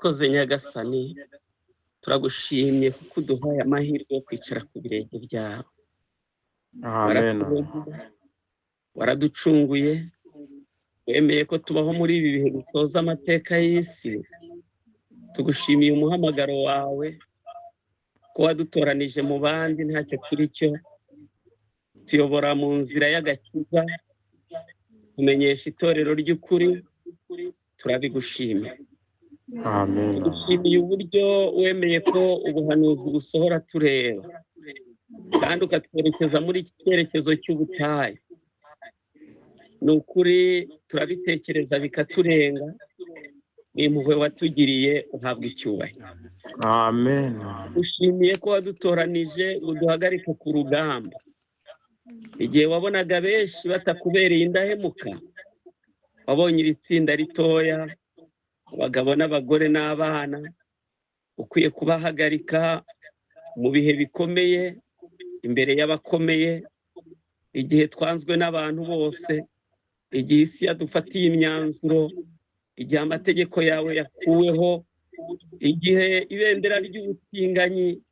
Urakoze Nyagasani, turagushimye kuko uduhaye amahirwe yo kwicara ku birenge byawe. Amen. Waraducunguye, wemeye ko tubaho muri ibi bihe dutoza amateka y'isi. Tugushimiye umuhamagaro wawe, ko wadutoranije mu bandi ntacyo turi cyo, tuyobora mu nzira y'agakiza, tumenyesha itorero ry'ukuri, turabigushimiye. Amen. Tugushimiye uburyo wemeye ko ubuhanuzi busohora tureba, kandi ukatwerekeza muri iki cyerekezo cy'ubutayu. Ni ukuri turabitekereza bikaturenga, ni impuhwe watugiriye, uhabwa icyubahiro. Amen. Ushimiye ko wadutoranije ngo duhagarike ku rugamba. Igihe wabonaga benshi batakubereye indahemuka, wabonye iri tsinda ritoya, abagabo n'abagore n'abana, ukwiye kubahagarika mu bihe bikomeye, imbere y'abakomeye, igihe twanzwe n'abantu bose, igihe isi yadufatiye imyanzuro, igihe amategeko yawe yakuweho, igihe ibendera ry'ubutinganyi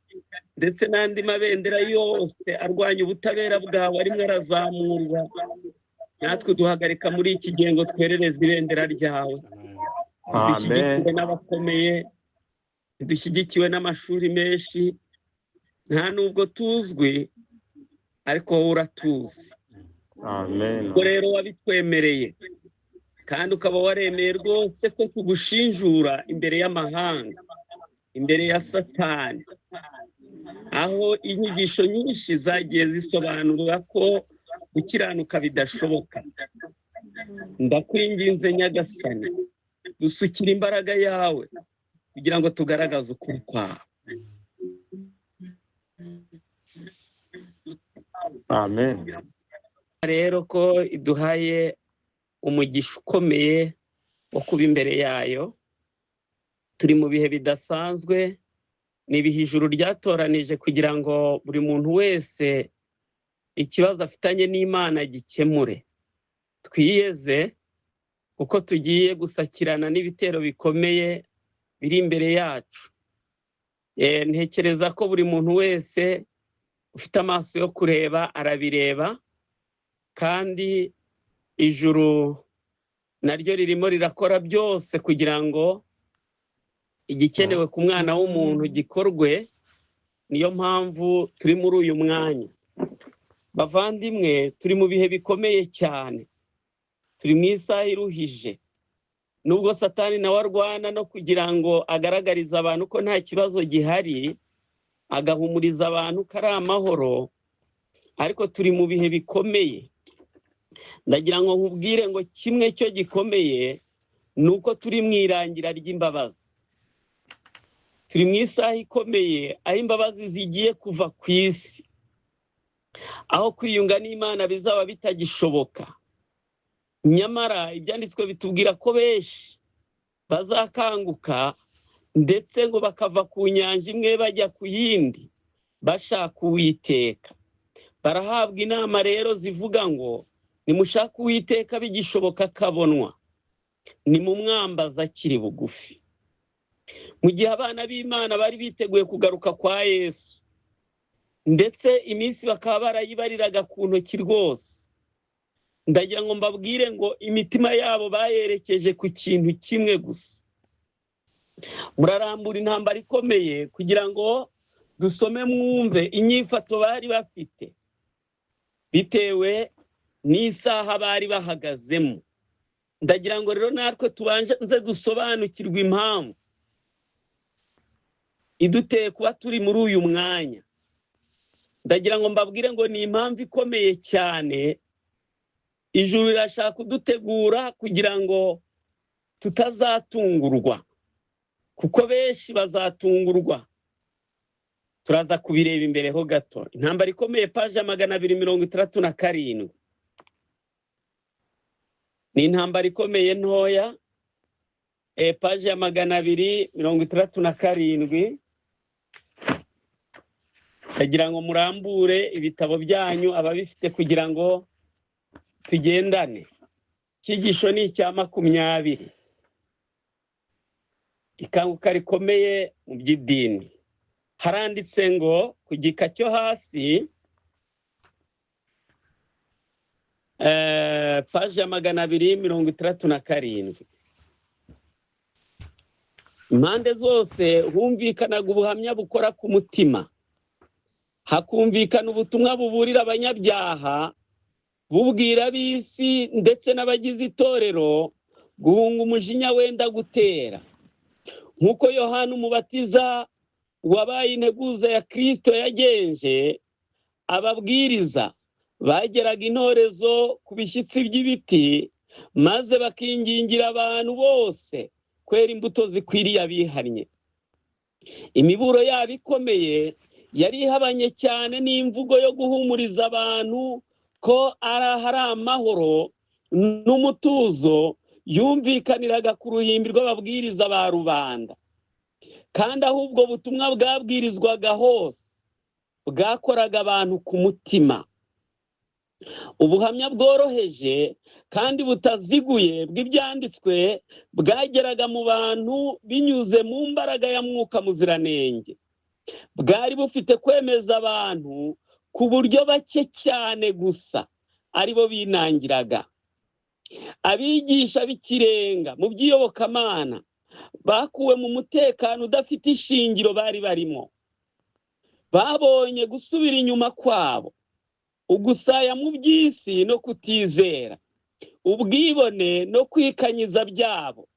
ndetse n'andi mabendera yose arwanya ubutabera bwawe arimo arazamurwa, natwe duhagarika muri iki gihe ngo twerereze ibendera ryawe. Dushyigikiwe n'abakomeye, dushyigikiwe n'amashuri menshi, nta nubwo tuzwi, ariko wowe uratuzi. Amen. Ubwo rero wabitwemereye, kandi ukaba waremeye rwose ko tugushinjura imbere y'amahanga, imbere ya Satani, aho inyigisho nyinshi zagiye zisobanura ko gukiranuka bidashoboka. Ndakwinginze Nyagasani, dusukire imbaraga yawe kugira ngo tugaragaze ukuri kwawe. Amen. Rero ko iduhaye umugisha ukomeye wo kuba imbere yayo. Turi mu bihe bidasanzwe, ni ibihe ijuru ryatoranije kugira ngo buri muntu wese ikibazo afitanye n'Imana gikemure. Twiyeze kuko tugiye gusakirana n'ibitero bikomeye biri imbere yacu. Ntekereza ko buri muntu wese ufite amaso yo kureba arabireba, kandi ijuru naryo ririmo rirakora byose kugira ngo igikenewe ku mwana w'umuntu gikorwe. Niyo mpamvu turi muri uyu mwanya. Bavandimwe, turi mu bihe bikomeye cyane, turi mu isaha iruhije. Nubwo Satani nawe arwana no kugira ngo agaragarize abantu ko nta kibazo gihari, agahumuriza abantu ko ari amahoro, ariko turi mu bihe bikomeye. Ndagira ngo nkubwire ngo kimwe cyo gikomeye ni uko turi mu irangira ry'imbabazi. Turi mu isaha ikomeye aho imbabazi zigiye kuva ku isi, aho kwiyunga n'Imana bizaba bitagishoboka. Nyamara ibyanditswe bitubwira ko benshi bazakanguka, ndetse ngo bakava ku nyanja imwe bajya ku yindi bashaka Uwiteka. Barahabwa inama rero zivuga ngo nimushake Uwiteka bigishoboka akabonwa, nimumwambaza akiri bugufi. Mu gihe abana b'Imana bari biteguye kugaruka kwa Yesu, ndetse iminsi bakaba barayibariraga ku ntoki rwose, ndagira ngo mbabwire ngo imitima yabo bayerekeje ku kintu kimwe gusa. Murarambura intambara ikomeye kugira ngo dusome mwumve inyifato bari bafite bitewe n'isaha bari bahagazemo. Ndagira ngo rero natwe tubanze dusobanukirwe impamvu iduteye kuba turi muri uyu mwanya. Ndagira ngo mbabwire ngo ni impamvu ikomeye cyane. Ijuru rirashaka kudutegura kugira ngo tutazatungurwa, kuko benshi bazatungurwa. Turaza kubireba imbere ho gato. Intambara ikomeye, paje 267. Ni intambara ikomeye ntoya, paje ya 267. Ndagira ngo murambure ibitabo byanyu ababifite kugira ngo tugendane. Icyigisho ni icya 20. Ikanguka rikomeye mu by'idini. Haranditse ngo ku gika cyo hasi, paji ya 267, impande zose humvikanaga ubuhamya bukora ku mutima, hakumvikana ubutumwa buburira abanyabyaha, bubwira ab'isi ndetse n'abagize itorero guhunga umujinya wenda gutera. Nk'uko Yohana Umubatiza wabaye integuza ya Kristo yagenje, ababwiriza bageraga intorezo ku bishyitsi by'ibiti, maze bakingingira abantu bose kwera imbuto zikwiriye abihannye. Imiburo yabo ikomeye yari ihabanye cyane n'imvugo yo guhumuriza abantu ko ari amahoro n'umutuzo yumvikaniraga ku ruhimbi rw'ababwiriza ba rubanda. Kandi ahubwo butumwa bwabwirizwaga hose bwakoraga abantu ku mutima. Ubuhamya bworoheje kandi butaziguye bw'ibyanditswe bwageraga mu bantu binyuze mu mbaraga ya Mwuka Muziranenge. Bwari bufite kwemeza abantu ku buryo bake cyane gusa aribo binangiraga. Abigisha b'ikirenga mu by'iyobokamana bakuwe mu mutekano udafite ishingiro bari barimo. Babonye gusubira inyuma kwabo, ugusaya mu by'isi no kutizera, ubwibone no kwikanyiza byabo.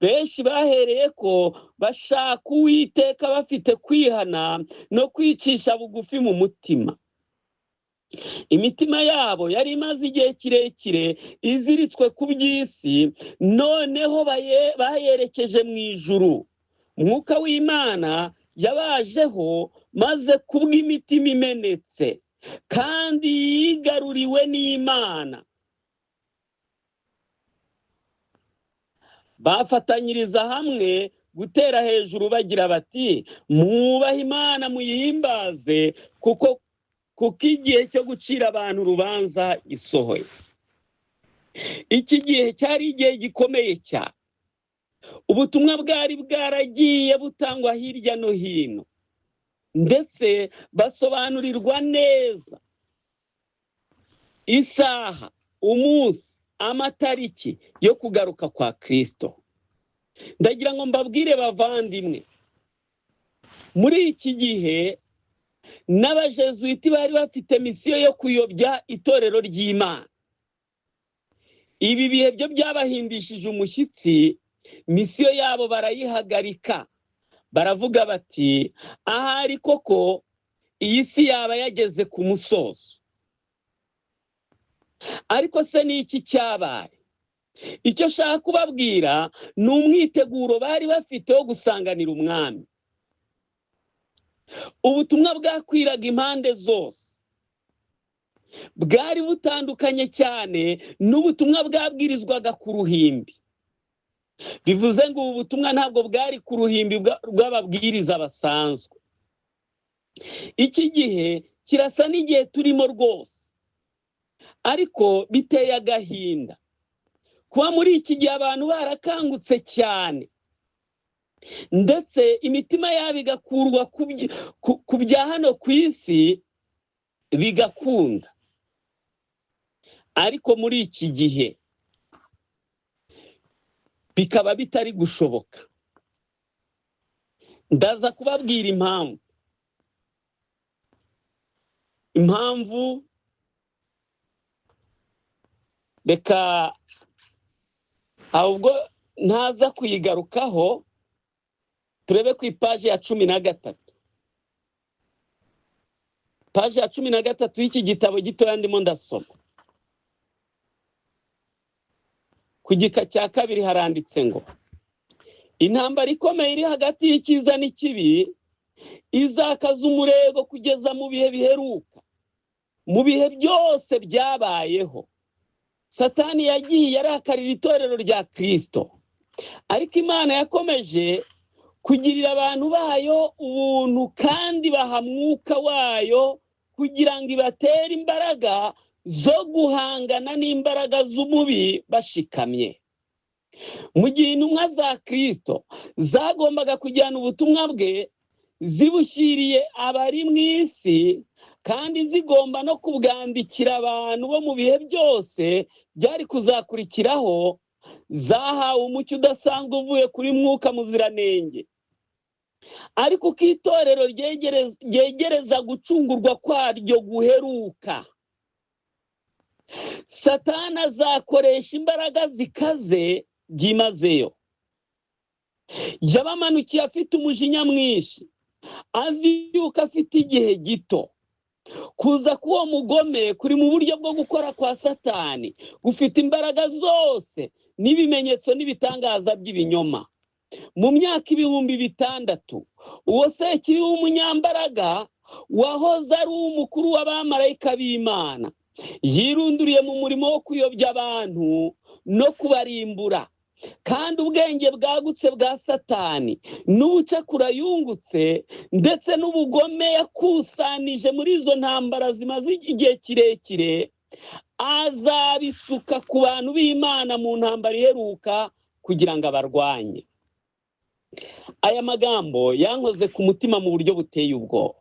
Benshi bahereye ko bashaka Uwiteka bafite kwihana no kwicisha bugufi mu mutima. Imitima yabo yari imaze igihe kirekire iziritswe ku by'isi, noneho bayerekeje mu ijuru. Mwuka w'Imana yabajeho maze kubw'imitima imenetse kandi yigaruriwe n'Imana. Bafatanyiriza hamwe gutera hejuru bagira bati: mwubahe Imana muyihimbaze, kuko igihe cyo gucira abantu urubanza gisohoye. Iki gihe cyari igihe gikomeye cyane. Ubutumwa bwari bwaragiye butangwa hirya no hino, ndetse basobanurirwa neza isaha, umunsi, amatariki yo kugaruka kwa Kristo. Ndagira ngo mbabwire bavandimwe, muri iki gihe n'abajezuiti bari bafite misiyo yo kuyobya itorero ry'Imana. Ibi bihe byo byabahindishije umushyitsi, misiyo yabo barayihagarika. Baravuga bati: ahari koko iyi si yaba yageze ku musozo. Ariko se ni iki cyabaye? Icyo nshaka kubabwira ni umwiteguro bari bafite wo gusanganira umwami. Ubutumwa bwakwiraga impande zose bwari butandukanye cyane n'ubutumwa bwabwirizwaga ku ruhimbi. Bivuze ngo ubu butumwa ntabwo bwari ku ruhimbi rw'ababwiriza basanzwe. Iki gihe kirasa n'igihe turimo rwose, ariko biteye agahinda kuba muri iki gihe abantu barakangutse cyane, ndetse imitima yabo igakurwa ku bya hano ku isi bigakunda. Ariko muri iki gihe bikaba bitari gushoboka. Ndaza kubabwira impamvu. Impamvu reka ahubwo ntaza kuyigarukaho, turebe ku ipaji ya 13. Paji ya 13 y'iki gitabo gitoya ndimo ndasoma. Ku gika cya kabiri haranditse ngo: intambara ikomeye iri hagati y'icyiza n'ikibi izakaza umurego kugeza mu bihe biheruka. Mu bihe byose byabayeho, Satani yagiye arakarira itorero rya Kristo, ariko Imana yakomeje kugirira abantu bayo ubuntu kandi baha Mwuka wayo kugira ngo ibatere imbaraga zo guhangana n'imbaraga z'umubi bashikamye. Mu gihe intumwa za Kristo zagombaga kujyana ubutumwa bwe zibushyiriye abari mu isi, kandi zigomba no kubwandikira abantu bo mu bihe byose byari kuzakurikiraho, zahawe umucyo udasanzwe uvuye kuri Mwuka Muziranenge. Ariko uko itorero ryegereza gucungurwa kwaryo guheruka, Satani azakoresha imbaraga zikaze byimazeyo. Yabamanukiye afite umujinya mwinshi, azi yuko afite igihe gito. Kuza k'uwo mugome kuri mu buryo bwo gukora kwa Satani, gufite imbaraga zose n'ibimenyetso n'ibitangaza by'ibinyoma. Mu myaka 6000, uwo sekibi w'umunyambaraga wahoze ari umukuru w'abamarayika b'Imana, yirunduriye mu murimo wo kuyobya abantu no kubarimbura. Kandi ubwenge bwagutse bwa Satani n'ubucakura yungutse ndetse n'ubugome yakusanije muri izo ntambara zimaze igihe kirekire, azabisuka ku bantu b'Imana mu ntambara iheruka kugira ngo abarwanye. Aya magambo yankoze ku mutima mu buryo buteye ubwoba.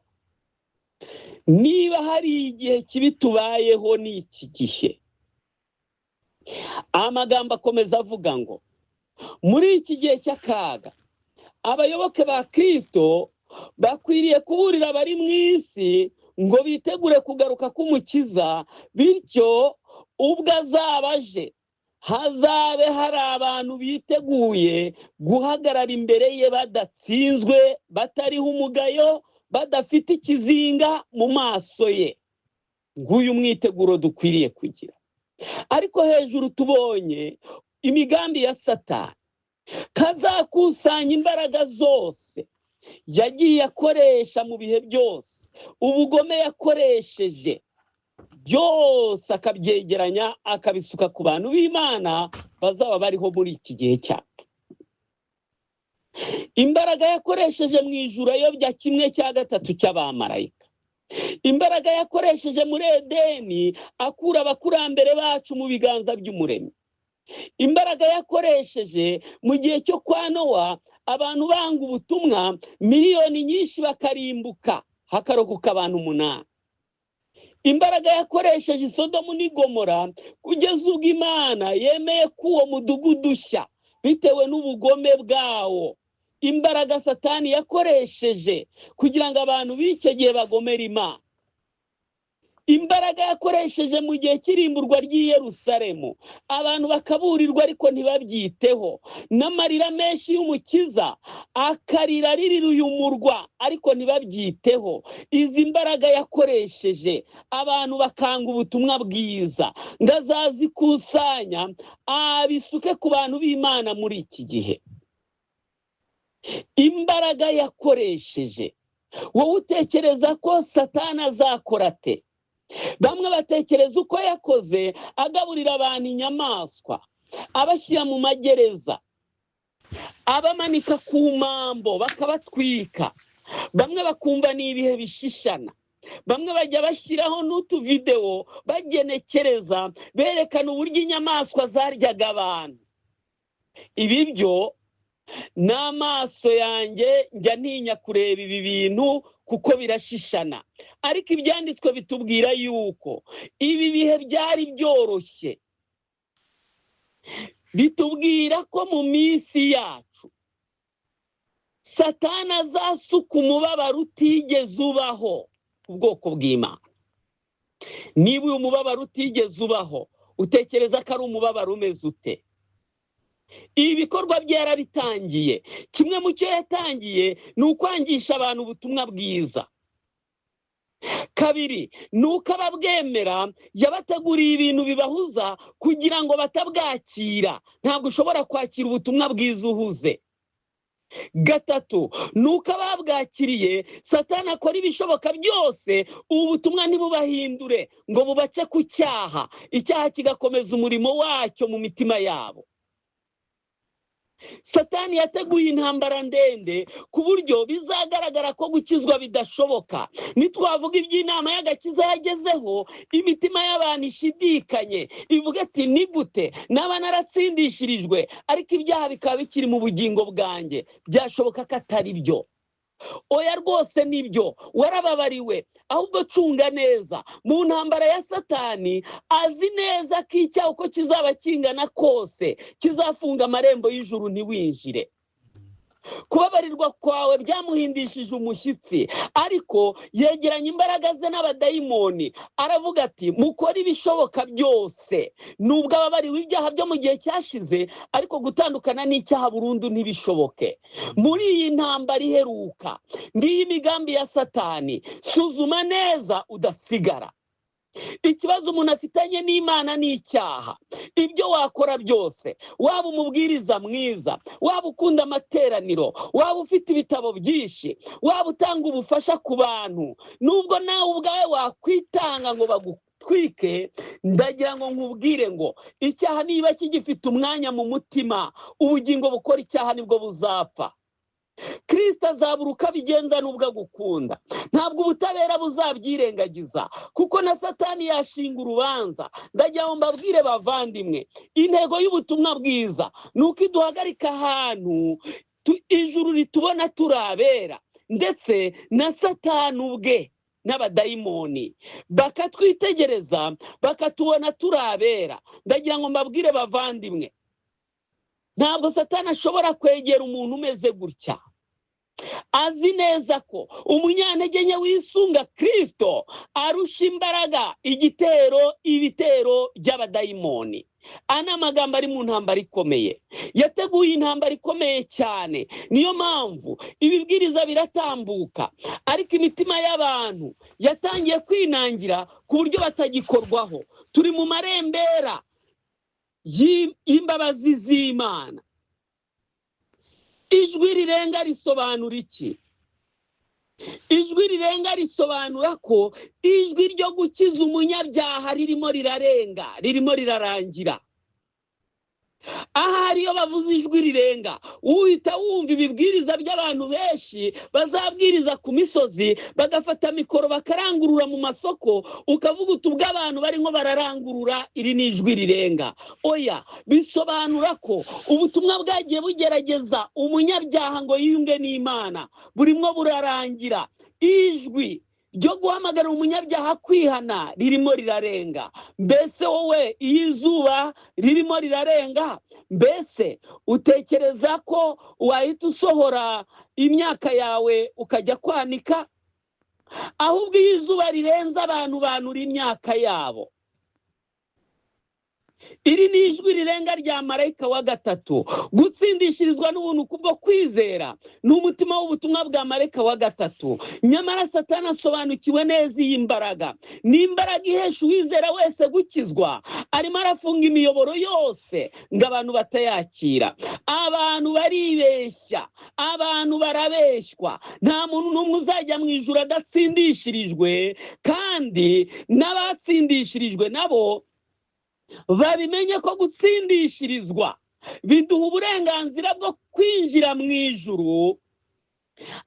Niba hari igihe kibi tubayeho, ni iki gihe. Amagambo akomeza avuga ngo muri iki gihe cy'akaga, abayoboke ba Kristo bakwiriye kuburira abari mu isi ngo bitegure kugaruka k'Umukiza, bityo ubwo azaba aje hazabe hari abantu biteguye guhagarara imbere ye badatsinzwe, batariho umugayo, badafite ikizinga mu maso ye. Nguyu mwiteguro dukwiriye kugira. Ariko hejuru tubonye imigambi ya Satani, kazakusanya imbaraga zose yagiye akoresha mu bihe byose, ubugome yakoresheje byose akabyegeranya akabisuka ku bantu b'Imana bazaba bariho muri iki gihe cyacu. Imbaraga yakoresheje mu ijuru ayobya 1/3 cy'abamarayika, imbaraga yakoresheje muri Edeni akura abakurambere bacu mu biganza by'Umuremyi, imbaraga yakoresheje mu gihe cyo kwa Nowa abantu banga ubutumwa, miliyoni nyinshi bakarimbuka hakarokoka abantu 8, imbaraga yakoresheje i Sodomu n'i Gomora kugeza ubwo Imana yemeye ko uwo mudugudu ushya bitewe n'ubugome bwawo, imbaraga Satani yakoresheje kugira ngo abantu b'icyo gihe bagomere Imana, imbaraga yakoresheje mu gihe cy'irimburwa ry'i Yerusalemu abantu bakaburirwa ariko ntibabyiteho, n'amarira menshi y'Umukiza akarira aririra uyu murwa ariko ntibabyiteho. Izi mbaraga yakoresheje abantu bakanga ubutumwa bwiza, ngo azazikusanya abisuke ku bantu b'Imana muri iki gihe. Imbaraga yakoresheje, wowe utekereza ko Satani azakora ate? Bamwe batekereza uko yakoze agaburira abantu inyamaswa, abashyira mu magereza, abamanika ku mambo bakabatwika. Bamwe bakumva ni ibihe bishishana, bamwe bajya bashyiraho n'utuvidewo bagenekereza berekana uburyo inyamaswa zaryaga abantu. Ibi byo n'amaso yanjye njya ntinya kureba ibi bintu kuko birashishana. Ariko ibyanditswe bitubwira yuko ibi bihe byari byoroshye, bitubwira ko mu minsi yacu Satani azasuka umubabaro utigeze ubaho ku bwoko bw'Imana. Niba uyu mubabaro utigeze ubaho, utekereza ko ari umubabaro umeze ute? Ibi bikorwa bye yarabitangiye. Kimwe mu cyo yatangiye ni ukwangisha abantu ubutumwa bwiza. Kabiri, ni uko ababwemera yabateguriye ibintu bibahuza kugira ngo batabwakira. Ntabwo ushobora kwakira ubutumwa bwiza uhuze. Gatatu, ni uko ababwakiriye Satani akora ibishoboka byose ubu butumwa ntibubahindure ngo bubace ku cyaha, icyaha kigakomeza umurimo wacyo mu mitima yabo. Satani yateguye intambara ndende ku buryo bizagaragara ko gukizwa bidashoboka. Nitwavuga iby'inama y'agakiza yagezeho, imitima y'abantu ishidikanye ivuga ati ni gute naba naratsindishirijwe ariko ibyaha bikaba bikiri mu bugingo bwanjye? Byashoboka ko atari byo. Oya rwose nibyo, warababariwe, ahubwo cunga neza. Mu ntambara ya Satani azi neza ko icyaha uko kizaba kingana kose kizafunga amarembo y'ijuru ntiwinjire. Kubabarirwa kwawe byamuhindishije umushyitsi, ariko yegeranya imbaraga ze n'abadayimoni, aravuga ati mukore ibishoboka byose. Nubwo ababariwe ibyaha byo mu gihe cyashize, ariko gutandukana n'icyaha burundu ntibishoboke. Muri iyi ntambara iheruka, ngiyi imigambi ya Satani, suzuma neza udasigara. Ikibazo umuntu afitanye n'Imana ni icyaha. Ibyo wakora byose, waba umubwiriza mwiza, waba ukunda amateraniro, waba ufite ibitabo byinshi, waba utanga ubufasha ku bantu, nubwo nawe ubwawe wakwitanga ngo bagutwike, ndagira ngo nkubwire ngo icyaha niba kigifite umwanya mu mutima, ubugingo bukora icyaha nibwo buzapfa. Kristo azabura uko abigenza nubwo agukunda. Ntabwo ubutabera buzabyirengagiza, kuko na Satani yashinga urubanza. Ndagira ngo mbabwire bavandimwe, intego y'ubutumwa bwiza ni uko iduhagarika ahantu ijuru ritubona turabera, ndetse na Satani ubwe n'abadayimoni bakatwitegereza bakatubona turabera. Ndagira ngo mbabwire bavandimwe, ntabwo Satani ashobora kwegera umuntu umeze gutya. Azi neza ko umunyantege nke wisunga Kristo arusha imbaraga igitero ibitero by'abadayimoni. Ana magambo ari mu ntambara ikomeye, yateguye intambara ikomeye cyane. Niyo mpamvu ibibwiriza biratambuka, ariko imitima y'abantu yatangiye kwinangira ku buryo batagikorwaho. Turi mu marembera y'imbabazi z'Imana. Ijwi rirenga risobanura iki? Ijwi rirenga risobanura ko ijwi ryo gukiza umunyabyaha ririmo rirarenga, ririmo rirarangira. Ahari iyo bavuze ijwi rirenga, uhita wumva ibibwiriza by'abantu benshi bazabwiriza ku misozi, bagafata mikoro bakarangurura mu masoko, ukavuga uti ubwo abantu barimo bararangurura, iri ni ijwi rirenga. Oya, bisobanura ko ubutumwa bwagiye bugerageza umunyabyaha ngo yiyunge n'Imana burimo burarangira. Ijwi ryo guhamagara umunyabyaha kwihana ririmo rirarenga. Mbese wowe iyo izuba ririmo rirarenga, mbese utekereza ko wahita usohora imyaka yawe ukajya kwanika? Ahubwo iyo izuba rirenze abantu banura imyaka yabo. Iri ni ijwi rirenga rya marayika wa gatatu. Gutsindishirizwa n'ubuntu kubwo kwizera ni umutima w'ubutumwa bwa marayika wa gatatu. Nyamara Satani asobanukiwe neza iyi mbaraga. Ni imbaraga ihesha uwizera wese gukizwa. Arimo arafunga imiyoboro yose ngo abantu batayakira. Abantu baribeshya, abantu barabeshywa. Nta muntu n'umwe uzajya mu ijuru adatsindishirijwe, kandi n'abatsindishirijwe nabo babimenye ko gutsindishirizwa biduha uburenganzira bwo kwinjira mu ijuru,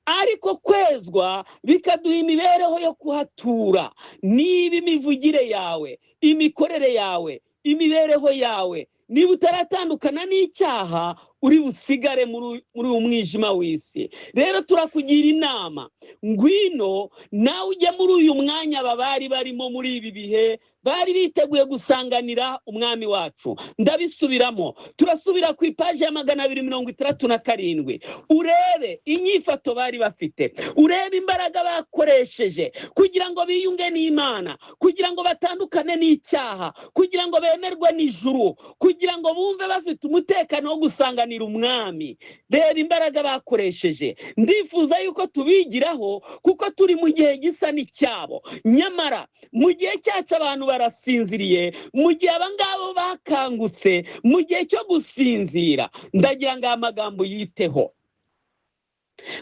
ariko kwezwa bikaduha imibereho yo kuhatura. Niba imivugire yawe, imikorere yawe, imibereho yawe, niba utaratandukana n'icyaha, uri busigare muri uyu mwijima w'isi. Rero turakugira inama, ngwino nawe ujye muri uyu mwanya aba bari barimo muri ibi bihe, bari biteguye gusanganira umwami wacu. Ndabisubiramo, turasubira ku ipaji ya 267, urebe inyifato bari bafite, urebe imbaraga bakoresheje kugira ngo biyunge n'Imana, kugira ngo batandukane n'icyaha, kugira ngo bemerwe n'ijuru, kugira ngo bumve bafite umutekano wo gusanganira umwami. Reba imbaraga bakoresheje. Ndifuza yuko tubigiraho, kuko turi mu gihe gisa n'icyabo. Nyamara mu gihe cyacu abantu barasinziriye, mu gihe abangabo bakangutse mu gihe cyo gusinzira. Ndagira ngo aya magambo yiteho.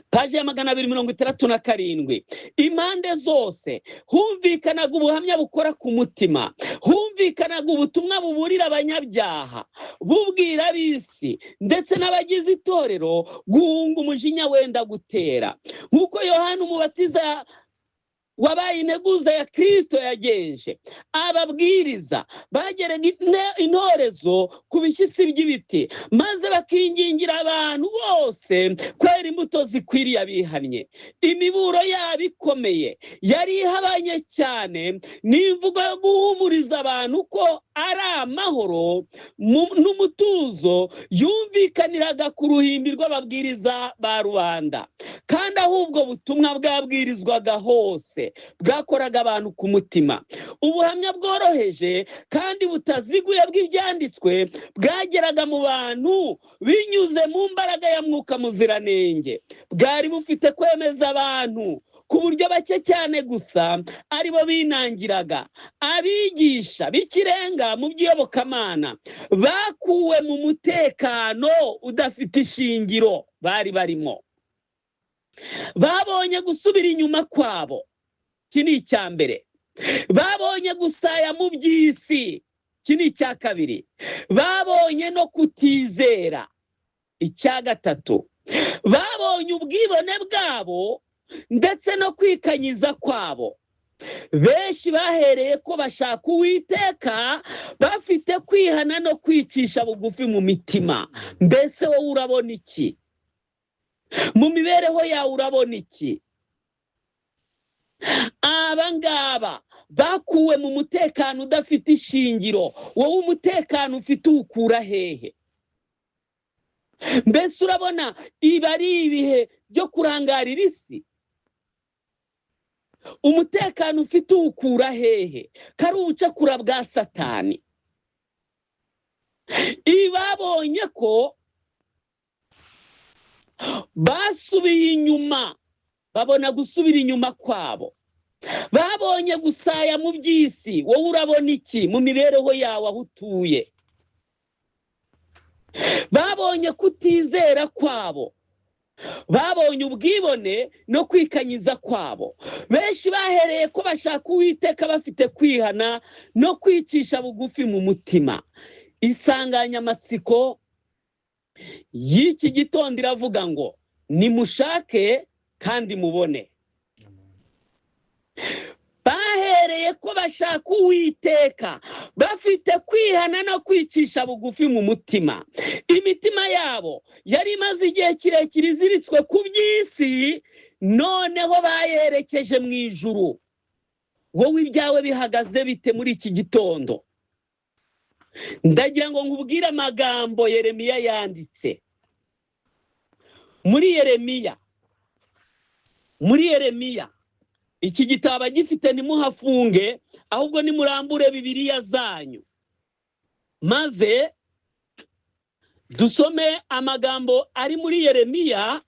Paji ya 267. Impande zose humvikanaga ubuhamya bukora ku mutima, humvikanaga ubutumwa buburira abanyabyaha, bubwira ab'isi ndetse n'abagize itorero guhunga umujinya wenda gutera. Nk'uko Yohana Umubatiza wabaye integuza ya Kristo yagenje, ababwiriza bageraga intorezo ku bishyitsi by'ibiti, maze bakingingira abantu bose kwera imbuto zikwiriye abihannye. Imiburo yabo ikomeye yari ihabanye cyane n'imvugo yo guhumuriza abantu ko ari amahoro n'umutuzo yumvikaniraga ku ruhimbi rw'ababwiriza ba rubanda. Kandi ahubwo butumwa bwabwirizwaga hose bwakoraga abantu ku mutima. Ubuhamya bworoheje kandi butaziguye bw'ibyanditswe bwageraga mu bantu binyuze mu mbaraga ya Mwuka Muziranenge. Bwari bufite kwemeza abantu ku buryo bake cyane gusa aribo binangiraga. Abigisha b'ikirenga mu by'iyobokamana bakuwe mu mutekano udafite ishingiro bari barimo. Babonye gusubira inyuma kwabo, iki ni icya mbere. Babonye gusaya mu by'isi, iki ni icya kabiri. Babonye no kutizera, icya gatatu. Babonye ubwibone bwabo ndetse no kwikanyiza kwabo. Benshi bahereye ko bashaka Uwiteka bafite kwihana no kwicisha bugufi mu mitima. Mbese wowe urabona iki? Mu mibereho yawe urabona iki? Aba ngaba bakuwe mu mutekano udafite ishingiro. Wowe umutekano ufite uwukura hehe? Mbese urabona ibi ari ibihe byo kurangarira isi? Umutekano ufite uwukura hehe? Kari ubucakura bwa Satani. Ibi babonye ko basubiye inyuma, babona gusubira inyuma kwabo. Babonye gusaya mu by'isi. Wowe urabona iki mu mibereho yawe aho utuye? Babonye kutizera kwabo, babonye ubwibone no kwikanyiza kwabo. Benshi bahereye ko bashaka Uwiteka bafite kwihana no kwicisha bugufi mu mutima. Insanganyamatsiko y'iki gitondo iravuga ngo nimushake kandi mubone. Bahereye ko bashaka Uwiteka bafite kwihana no kwicisha bugufi mu mutima. Imitima yabo yari imaze igihe kirekire iziritswe ku by'isi, noneho bayerekeje mu ijuru. Wowe ibyawe bihagaze bite muri iki gitondo? Ndagira ngo nkubwire amagambo Yeremiya yanditse. Muri Yeremiya iki gitabo gifite ntimuhafunge, ahubwo nimurambure Bibiliya zanyu, maze dusome amagambo ari muri Yeremiya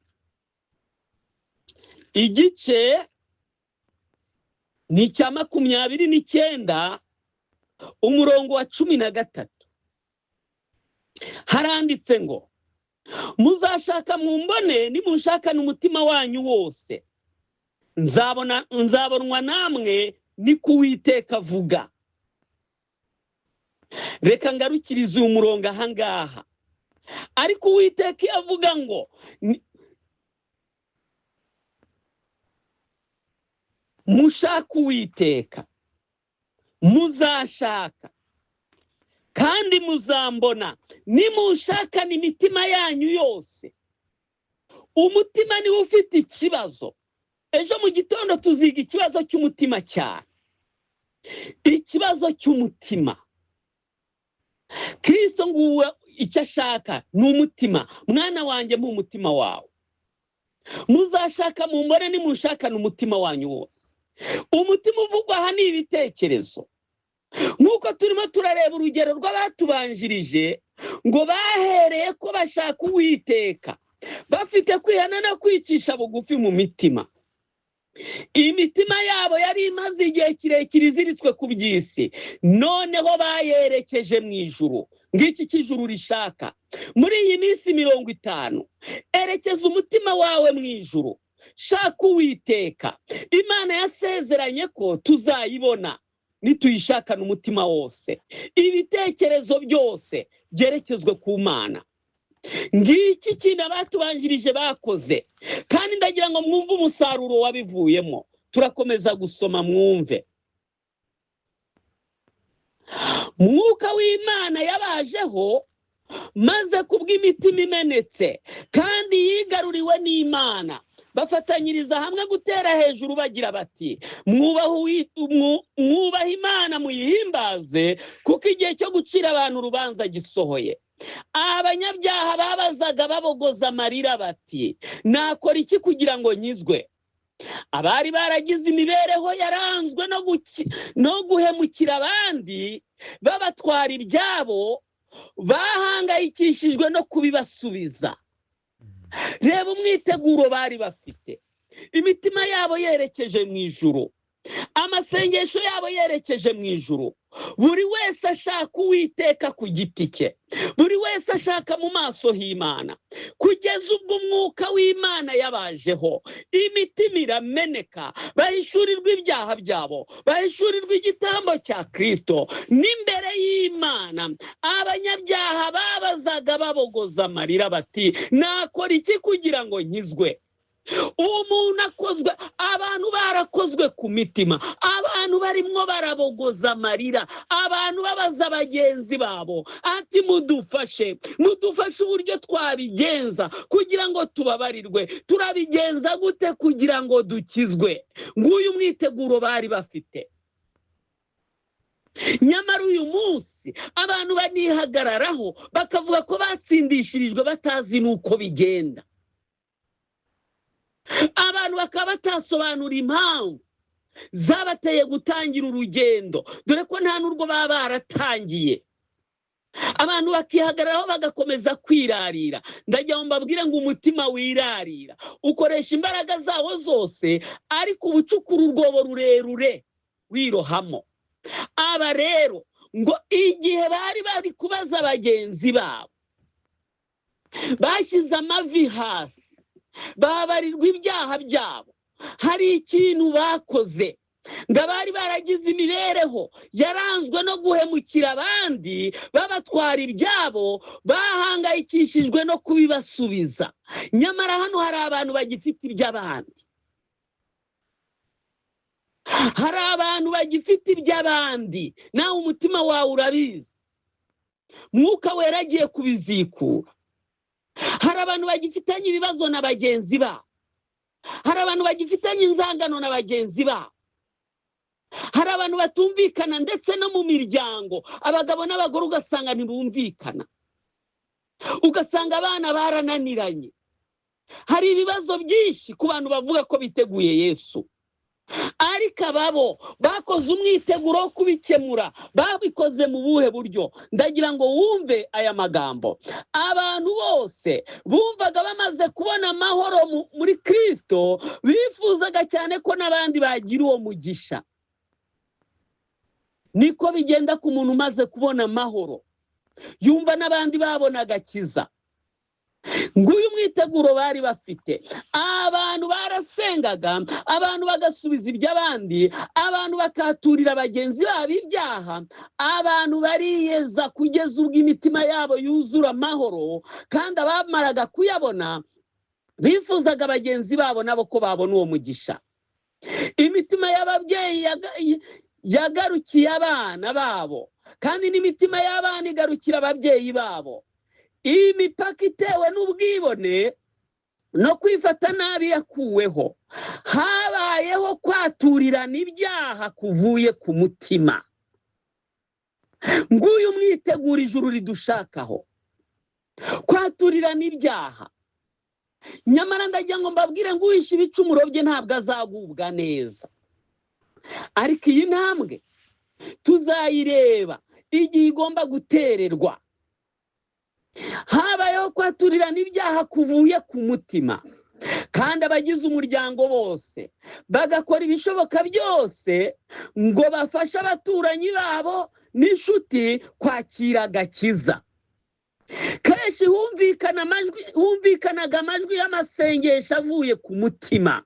igice ni icya 29 umurongo wa 13. Haranditse ngo muzashaka mumbone nimunshakana umutima wanyu wose, nzabonwa namwe, ni ko Uwiteka avuga. Reka ngarukirize uyu murongo ahangaha. Ariko Uwiteka iyo avuga ngo mushaka Uwiteka, muzashaka kandi muzambona nimunshakana imitima yanyu yose. Umutima niwo ufite ikibazo. Ejo mu gitondo tuziga ikibazo cy'umutima cyane. Ikibazo cy'umutima. Kristo nguwe icyo ashaka ni umutima. Mwana wanjye mu mutima wawe. Muzashaka mumbone nimunshakana umutima wanyu wose. Umutima uvugwa aha ni ibitekerezo. Nk'uko turimo turareba urugero rw'abatubanjirije ngo bahereye ko bashaka Uwiteka bafite kwihana no kwicisha bugufi mu mitima. Imitima yabo yari imaze igihe kirekire iziritswe ku by'isi, noneho bayerekeje mu ijuru. Ngiki cy'ijuru rishaka muri iyi minsi 50. Erekeza umutima wawe mu ijuru, shaka Uwiteka. Imana yasezeranye ko tuzayibona nituyishakana umutima wose, ibitekerezo byose byerekezwe ku Mana. Ngiki kintu abatubanjirije bakoze, kandi ndagira ngo mwumve umusaruro wabivuyemo. Turakomeza gusoma mwumve. Mwuka w'Imana yabajeho maze kubw'imitima imenetse kandi yigaruriwe n'Imana, bafatanyiriza hamwe gutera hejuru bagira bati: mwubahe Imana muyihimbaze, kuko igihe cyo gucira abantu urubanza gisohoye. Abanyabyaha babazaga babogoza amarira bati: nakora iki kugira ngo nkizwe? Abari baragize imibereho yaranzwe no guhemukira abandi babatwara ibyabo, bahangayikishijwe no kubibasubiza. Reba umwiteguro bari bafite, imitima yabo yerekeje mu ijuru, amasengesho yabo yerekeje mu ijuru, buri wese ashaka Uwiteka ku giti cye, buri wese ashaka mu maso h'Imana, kugeza ubwo umwuka w'Imana yabajeho, imitima irameneka, bahishurirwa ibyaha byabo, bahishurirwa igitambo cya Kristo. N'imbere y'Imana abanyabyaha babazaga babogoza amarira bati: nakora iki kugira ngo nkizwe? Umuntu akozwe, abantu barakozwe ku mitima, abantu barimwo barabogoza amarira, abantu babaza bagenzi babo ati: mudufashe, mudufashe uburyo twabigenza kugira ngo tubabarirwe, turabigenza gute kugira ngo dukizwe? Nguyu umwiteguro bari bafite. Nyamara uyu munsi abantu banihagararaho bakavuga ko batsindishirijwe batazi n'uko bigenda. Abantu bakaba batasobanura impamvu zabateye gutangira urugendo, dore ko nta n'urwo baba baratangiye. Abantu bakihagararaho bagakomeza kwirarira. Ndagira ngo mbabwire ngo umutima wirarira ukoresha imbaraga zawo zose, ariko ubucukura urwobo rurerure wirohamo. Aba rero ngo igihe bari bari kubaza bagenzi babo, bashyize amavi hasi, babarirwa ibyaha byabo. Hari ikintu bakoze, ngo abari baragize imibereho yaranzwe no guhemukira abandi babatwara ibyabo, bahangayikishijwe no kubibasubiza. Nyamara hano hari abantu bagifite iby'abandi, hari abantu bagifite iby'abandi, nawe umutima wawe urabizi, Mwuka Wera agiye kubizikura. Hari abantu bagifitanye ibibazo na bagenzi babo, hari abantu bagifitanye inzangano na bagenzi babo, hari abantu batumvikana ndetse no mu miryango, abagabo n'abagore ugasanga ntibumvikana, ugasanga abana barananiranye. Hari ibibazo byinshi ku bantu bavuga ko biteguye Yesu, ariko ababo bakoze umwiteguro wo kubikemura. Babikoze mu buhe buryo? Ndagira ngo wumve aya magambo. Abantu bose bumvaga bamaze kubona amahoro muri Kristo, bifuzaga cyane ko n'abandi bagira uwo mugisha. Niko bigenda ku muntu umaze kubona amahoro, yumva n'abandi babona agakiza. Nguyu umwiteguro bari bafite. Abantu barasengaga, abantu bagasubiza iby'abandi, abantu bakaturira bagenzi babo ibyaha, abantu bariyeza kugeza ubwo imitima yabo yuzura amahoro, kandi abamaraga kuyabona bifuzaga bagenzi babo nabo ko babona uwo mugisha. Imitima y'ababyeyi yagarukiye abana babo, kandi n'imitima y'abana igarukira ababyeyi babo. Iyi mipaka itewe n'ubwibone no kwifata nabi yakuweho. Habayeho kwaturirana ibyaha kuvuye ku mutima. Nguyu mwitegura ijuru ridushakaho, kwaturirana ibyaha. Nyamara ndagira ngo mbabwire ngo uwishe ibicumuro bye ntabwo azagubwa neza. Ariko iyi ntambwe tuzayireba igihe igomba gutererwa. Habayeho kwaturirana ibyaha kuvuye ku mutima. Kandi abagize umuryango bose bagakora ibishoboka byose ngo bafashe abaturanyi babo n'inshuti kwakira agakiza. Kenshi humvikanaga amajwi y'amasengesho avuye ku mutima.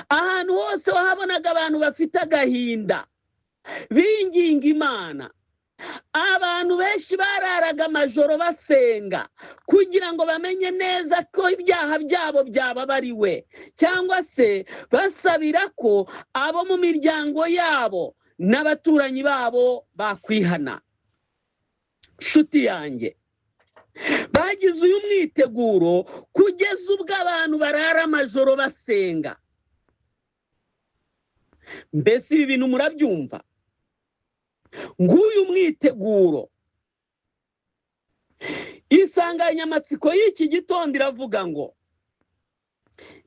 Ahantu hose wahabonaga abantu bafite agahinda binginga Imana. Abantu benshi bararaga amajoro basenga kugira ngo bamenye neza ko ibyaha byabo byababariwe, cyangwa se basabira ko abo mu miryango yabo n'abaturanyi babo bakwihana. Nshuti yanjye, bagize uyu mwiteguro kugeza ubwo abantu barara amajoro basenga. Mbese ibi bintu murabyumva? Nguyu mwiteguro. Insanganyamatsiko y'iki gitondo iravuga ngo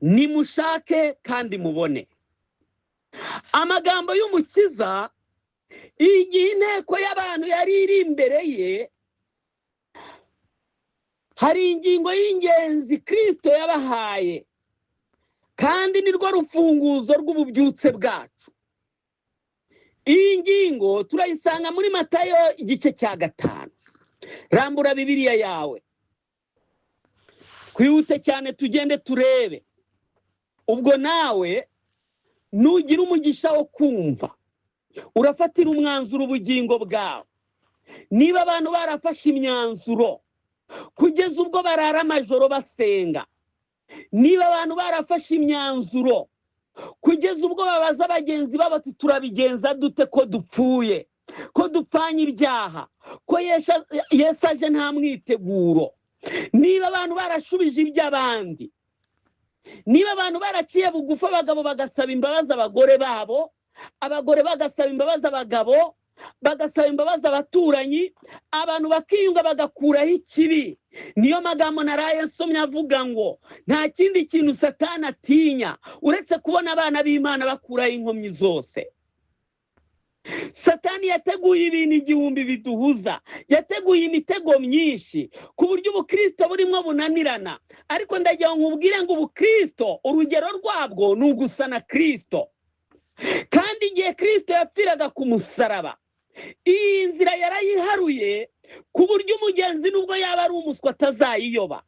nimushake kandi mubone. Amagambo y'Umukiza igihe inteko y'abantu yari iri imbere ye, hari ingingo y'ingenzi Kristo yabahaye, kandi nirwo rufunguzo rw'ububyutse bwacu. Iyi ngingo turayisanga muri Matayo igice cya 5. Rambura Bibiliya yawe, twihute cyane tugende turebe. Ubwo nawe nugira umugisha wo kumva, urafatira umwanzuro ubugingo bwawe. Niba abantu barafashe imyanzuro kugeza ubwo barara amajoro basenga, niba abantu barafashe imyanzuro kugeza ubwo babaza bagenzi babo ati turabigenza dute ko dupfuye, ko dupfanye ibyaha, ko Yesu aje nta mwiteguro. Niba abantu barashubije iby'abandi, niba abantu baraciye bugufi abagabo bagasaba imbabazi abagore babo, abagore bagasaba imbabazi abagabo, bagasaba imbabazi abaturanyi, abantu bakiyunga bagakuraho ikibi. Niyo magambo naraye nsomye avuga ngo nta kindi kintu Satani atinya uretse kubona abana b'Imana bakuraho inkomyi zose. Satani yateguye ibintu igihumbi biduhuza, yateguye imitego myinshi ku buryo ubukristo burimo bunanirana. Ariko ndagira ngo nkubwire ngo ubukristo urugero rwabwo ni ugusana Kristo. Kandi igihe Kristo yapfiraga ku musaraba, iyi nzira yarayiharuye ku buryo umugenzi nubwo yaba ari umuswa atazayiyoba.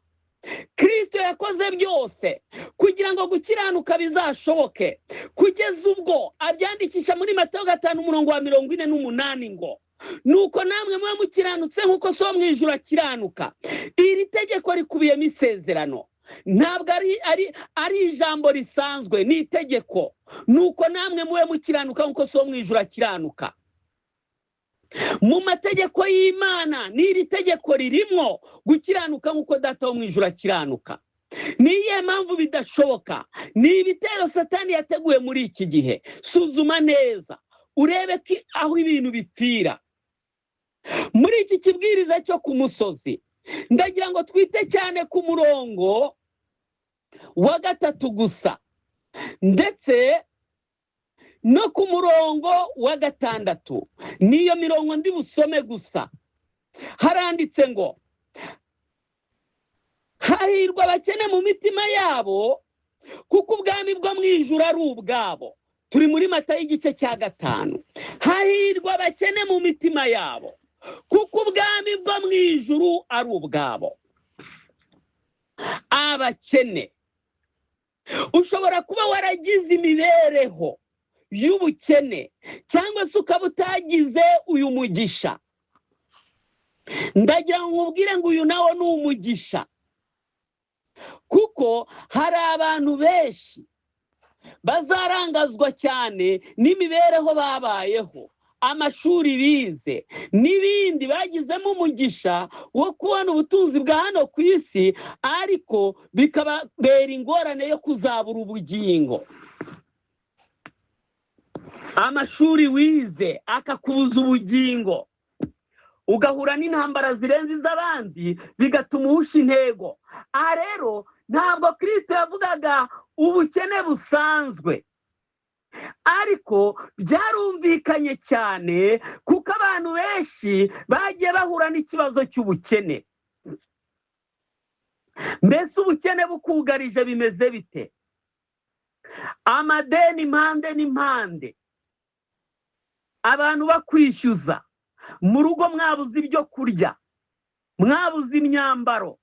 Kristo yakoze byose kugira ngo gukiranuka bizashoboke, kugeza ubwo abyandikisha muri Matayo 5 umurongo wa 48 ngo nuko namwe mube mukiranutse nk'uko So mu ijuru akiranuka. Iri tegeko rikubiyemo isezerano, ntabwo ari ijambo risanzwe, ni itegeko. Nuko namwe mube mukiranuka nk'uko So mu ijuru akiranuka. Mu mategeko y'Imana n'iri tegeko ririmo gukiranuka nk'uko Data wo mu ijuru akiranuka. Ni iyihe mpamvu bidashoboka? Ni ibitero Satani yateguye muri iki gihe. Suzuma neza urebe aho ibintu bipfira. Muri iki kibwiriza cyo ku musozi, ndagira ngo twite cyane ku murongo wa 3 gusa, ndetse no ku murongo wa 6. Niyo mirongo ndi busome gusa. Haranditse ngo hahirwa abakene mu mitima yabo, kuko ubwami bwo mu ijuru ari ubwabo. Turi muri Matayo igice cya 5. Hahirwa abakene mu mitima yabo, kuko ubwami bwo mu ijuru ari ubwabo. Abakene, ushobora kuba waragize imibereho y'ubukene, cyangwa se ukaba utagize uyu mugisha. Ndagira ngo nkubwire ngo uyu nawo ni umugisha, kuko hari abantu benshi bazarangazwa cyane n'imibereho babayeho, amashuri bize n'ibindi bagizemo umugisha wo kubona ubutunzi bwa hano ku isi, ariko bikababera ingorane yo kuzabura ubugingo. Amashuri wize akakubuza ubugingo, ugahura n'intambara zirenze iz'abandi, bigatuma uhusha intego. Aha rero ntabwo Kristo yavugaga ubukene busanzwe, ariko byarumvikanye cyane kuko abantu benshi bagiye bahura n'ikibazo cy'ubukene. Mbese ubukene bukugarije bimeze bite? Amadeni impande n'impande, abantu bakwishyuza, mu rugo mwabuze ibyo kurya, mwabuze imyambaro,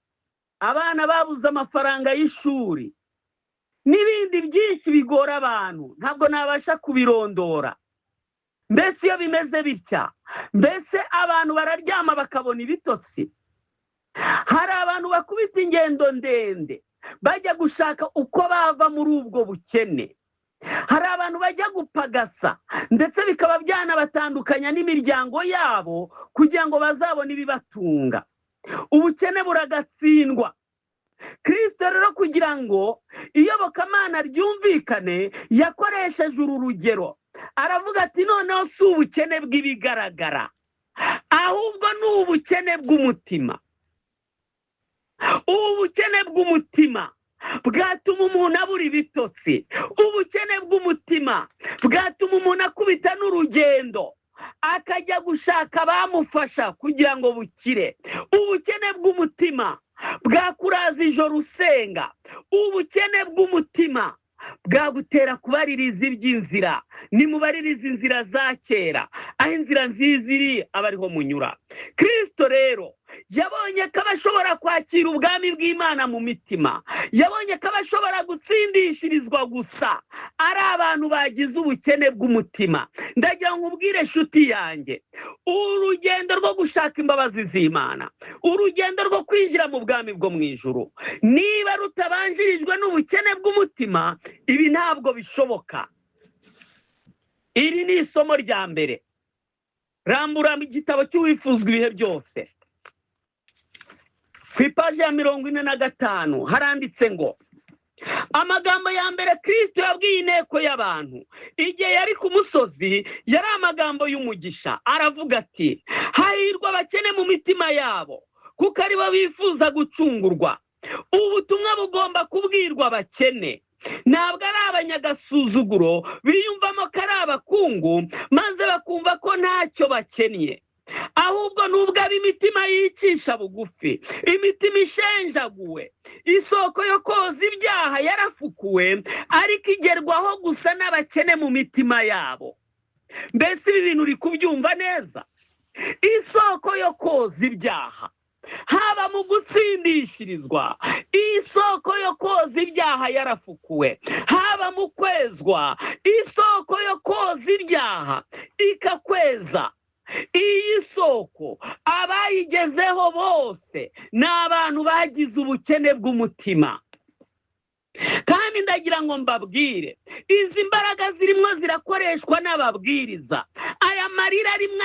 abana babuze amafaranga y'ishuri, n'ibindi byinshi bigora abantu, ntabwo nabasha kubirondora. Mbese iyo bimeze bitya, mbese abantu bararyama bakabona ibitotsi? Hari abantu bakubita ingendo ndende bajya gushaka uko bava muri ubwo bukene. Hari abantu bajya gupagasa ndetse bikaba byanabatandukanya n'imiryango yabo kugira ngo bazabone ibibatunga. Ubukene buragatsindwa. Kristo rero kugira ngo iyobokamana ryumvikane yakoresheje uru rugero, aravuga ati noneho si ubukene bw'ibigaragara, ahubwo ni ubukene bw'umutima. Ubu bukene bw'umutima bwatuma umuntu abura ibitotsi, ubukene bw'umutima bwatuma umuntu akubita n'urugendo akajya gushaka abamufasha kugira ngo bukire. Ubukene bw'umutima bwakuraza ijoro usenga, ubukene bw'umutima bwagutera kubaririza iby'inzira. Nimubaririza inzira za kera, aho inzira nziza iri aba ariho munyura. Kristo rero yabonye ko abashobora kwakira ubwami bw'Imana mu mitima, yabonye ko abashobora gutsindishirizwa gusa ari abantu bagize ubukene bw'umutima. Ndagira ngo nkubwire nshuti yanjye, urugendo rwo gushaka imbabazi z'Imana, urugendo rwo kwinjira mu bwami bwo mu ijuru, niba rutabanjirijwe n'ubukene bw'umutima, ibi ntabwo bishoboka. Iri ni isomo rya mbere. Rambura igitabo cy'uwifuzwa ibihe byose, ku ipaji ya 45 haranditse ngo amagambo ya mbere Kristo yabwiye inteko y'abantu igihe yari ku musozi yari amagambo y'umugisha. Aravuga ati hahirwa abakene mu mitima yabo, kuko aribo bifuza gucungurwa. Ubutumwa bugomba kubwirwa abakene, ntabwo ari abanyagasuzuguro biyumvamo ko ari abakungu maze bakumva ko ntacyo bakennye, ahubwo nubwo ab'imitima yicisha bugufi, imitima ishenjaguwe, isoko yo koza ibyaha yarafukuwe, ariko igerwaho gusa n'abakene mu mitima yabo. Mbese ibi bintu uri kubyumva neza? Isoko yo koza ibyaha, haba mu gutsindishirizwa, isoko yo koza ibyaha yarafukuwe, haba mu kwezwa, isoko yo koza ibyaha ikakweza. Iyi soko abayigezeho bose ni abantu bagize ubukene bw'umutima. Kandi ndagira ngo mbabwire, izi mbaraga zirimo zirakoreshwa n'ababwiriza. Aya marira rimwe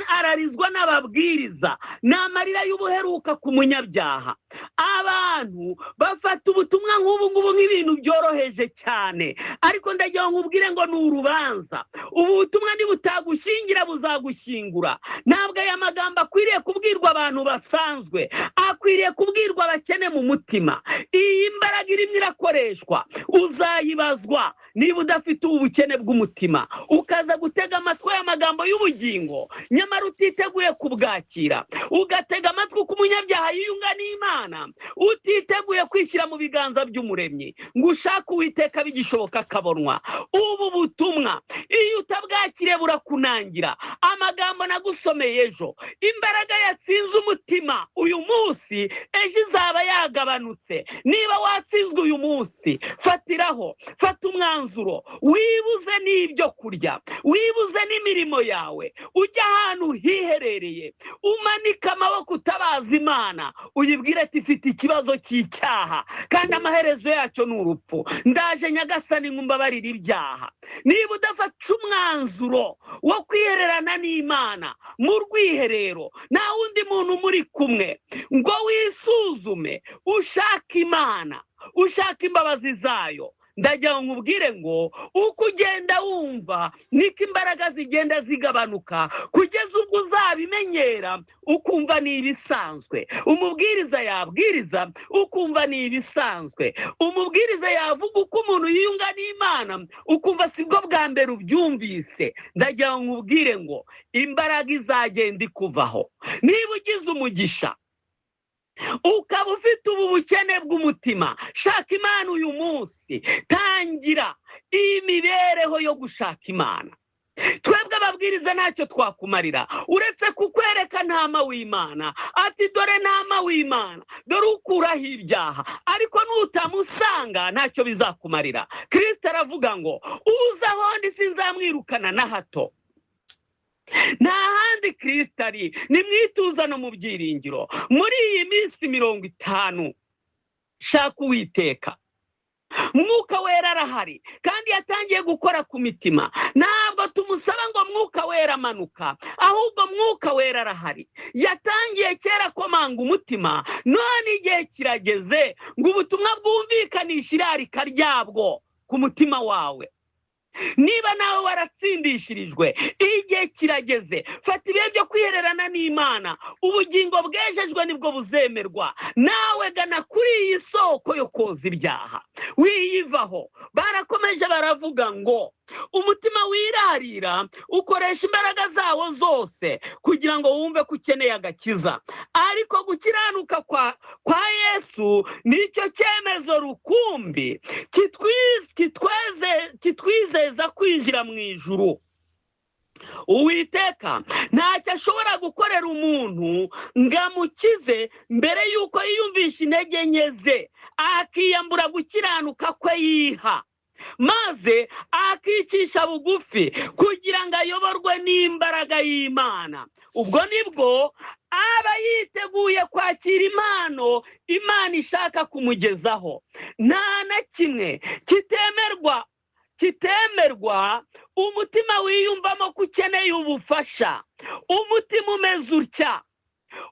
ararizwa n'ababwiriza, ni amarira y'ubuheruka ku munyabyaha. Abantu bafata ubutumwa nk'ubu ngubu nk'ibintu byoroheje cyane, ariko ndagira ngo nkubwire ngo ni urubanza. Ubu butumwa nibutagushyingira buzagushyingura. Ntabwo aya magambo akwiriye kubwirwa abantu basanzwe, akwiriye kubwirwa abakene mu mutima. Iyi mbaraga irimo irakoreshwa, uzayibazwa niba udafite ubukene bw'umutima, ukaza gutega amatwi aya magambo y'ubugingo nyamara utiteguye kubwakira, ugatega amatwi uko umunyabyaha yiyunga n'Imana, utiteguye kwishyira mu biganza by'Umuremyi ngo ushake Uwiteka bigishoboka akabonwa. Ubu butumwa iyo utabwakiriye burakunangira. Amagambo nagusomeye ejo, imbaraga yatsinze umutima uyu munsi, ejo izaba yagabanutse. Niba watsinzwe uyu munsi, fatiraho, fata umwanzuro, wibuze n'ibyo kurya, wibuze n'imirimo yawe, ujya ahantu hiherereye, umanike amaboko utabaza Imana, uyibwire ati mfite ikibazo cy'icyaha kandi amaherezo yacyo ni urupfu, ndaje Nyagasani nkumbabarira ibyaha. Niba udafata umwanzuro wo kwihererana n'Imana mu rwiherero, nta wundi muntu muri kumwe, ngo wisuzume ushake Imana, ushaka imbabazi zayo, ndagira ngo nkubwire ngo uko ugenda wumva niko imbaraga zigenda zigabanuka, kugeza ubwo uzabimenyera ukumva ni ibisanzwe. Umubwiriza yabwiriza ukumva ni ibisanzwe, umubwiriza yavuga uko umuntu yiyunga n'Imana ukumva sibwo bwa mbere ubyumvise. Ndagira ngo nkubwire ngo imbaraga izagenda ikuvaho. Niba ugize umugisha Ukaba ufite ubu bukene bw'umutima, shaka Imana uyu munsi. Tangira imibereho yo gushaka Imana. Twebwe ababwiriza ntacyo twakumarira uretse kukwereka ntama w'Imana, ati dore ntama w'Imana, dore ukuraho ibyaha. Ariko nutamusanga ntacyo bizakumarira. Kristo aravuga ngo uza aho ndi sinzamwirukana na hato. Nta handi Kristo ari, ni mwituza no mu byiringiro. Muri iyi minsi 50 shaka Uwiteka. Mwuka Wera arahari kandi yatangiye gukora ku mitima. Ntabwo tumusaba ngo Mwuka Wera amanuka, ahubwo Mwuka Wera arahari. Yatangiye kera komanga umutima, none igihe kirageze ngo ubutumwa bwumvikanishe irarika ryabwo ku mutima wawe. Niba nawe waratsindishirijwe, igihe kirageze, fata ibihe byo kwihererana n'Imana. Ubugingo bwejejwe nibwo buzemerwa. Nawe gana kuri iyi soko yo koza ibyaha, wiyivaho. Barakomeje baravuga ngo umutima wirarira ukoresha imbaraga zawo zose kugira ngo wumve ko ukeneye agakiza. Ariko gukiranuka kwa Yesu nicyo cyemezo rukumbi kitwizeza kwinjira mu ijuru. Uwiteka ntacyo ashobora gukorera umuntu ngo amukize mbere y'uko yiyumvisha intege nke ze, akiyambura gukiranuka kwe yiha, maze akicisha bugufi kugira ngo ayoborwe n'imbaraga y'Imana. Ubwo nibwo aba yiteguye kwakira impano Imana ishaka kumugezaho. Nta na kimwe kitemerwa umutima wiyumvamo ko ukeneye ubufasha. Umutima umeze utya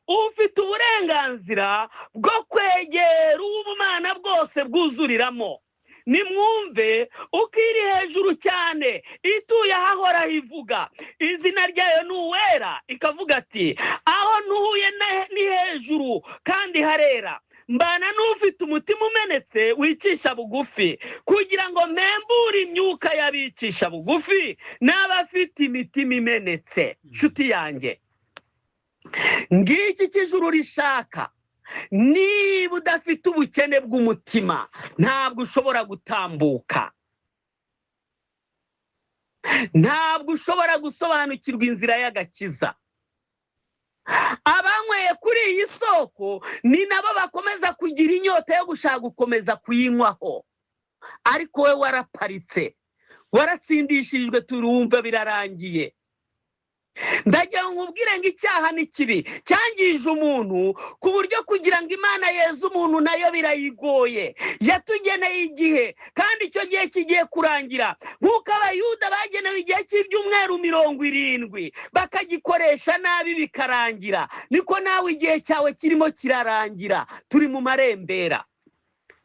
ufite uburenganzira bwo kwegera ubumana bwose bwuzuriramo. Nimwumve uko iri hejuru cyane, ituye ahahoraho ivuga, izina ryayo ni Uwera, ikavuga ati aho ntuye ni hejuru kandi harera. Mbana n'ufite umutima umenetse wicisha bugufi, kugira ngo mpembure imyuka y'abicisha bugufi n'abafite imitima imenetse. Nshuti yanjye, ngiki cy'ijuru rishaka. Niba udafite ubukene bw'umutima ntabwo ushobora gutambuka, ntabwo ushobora gusobanukirwa inzira y'agakiza. Abanyweye kuri iyi soko ni nabo bakomeza kugira inyota yo gushaka gukomeza kuyinywaho. Ariko we waraparitse, waratsindishirijwe, turumva birarangiye. Ndagira ngo nkubwire ngo icyaha ni kibi, cyangije umuntu ku buryo kugira ngo Imana yeze umuntu nayo birayigoye. Yatugeneye igihe kandi icyo gihe kigiye kurangira. Nk'uko Abayuda bagenewe igihe cy'ibyumweru 70 bakagikoresha nabi bikarangira, niko nawe igihe cyawe kirimo kirarangira. Turi mu marembera.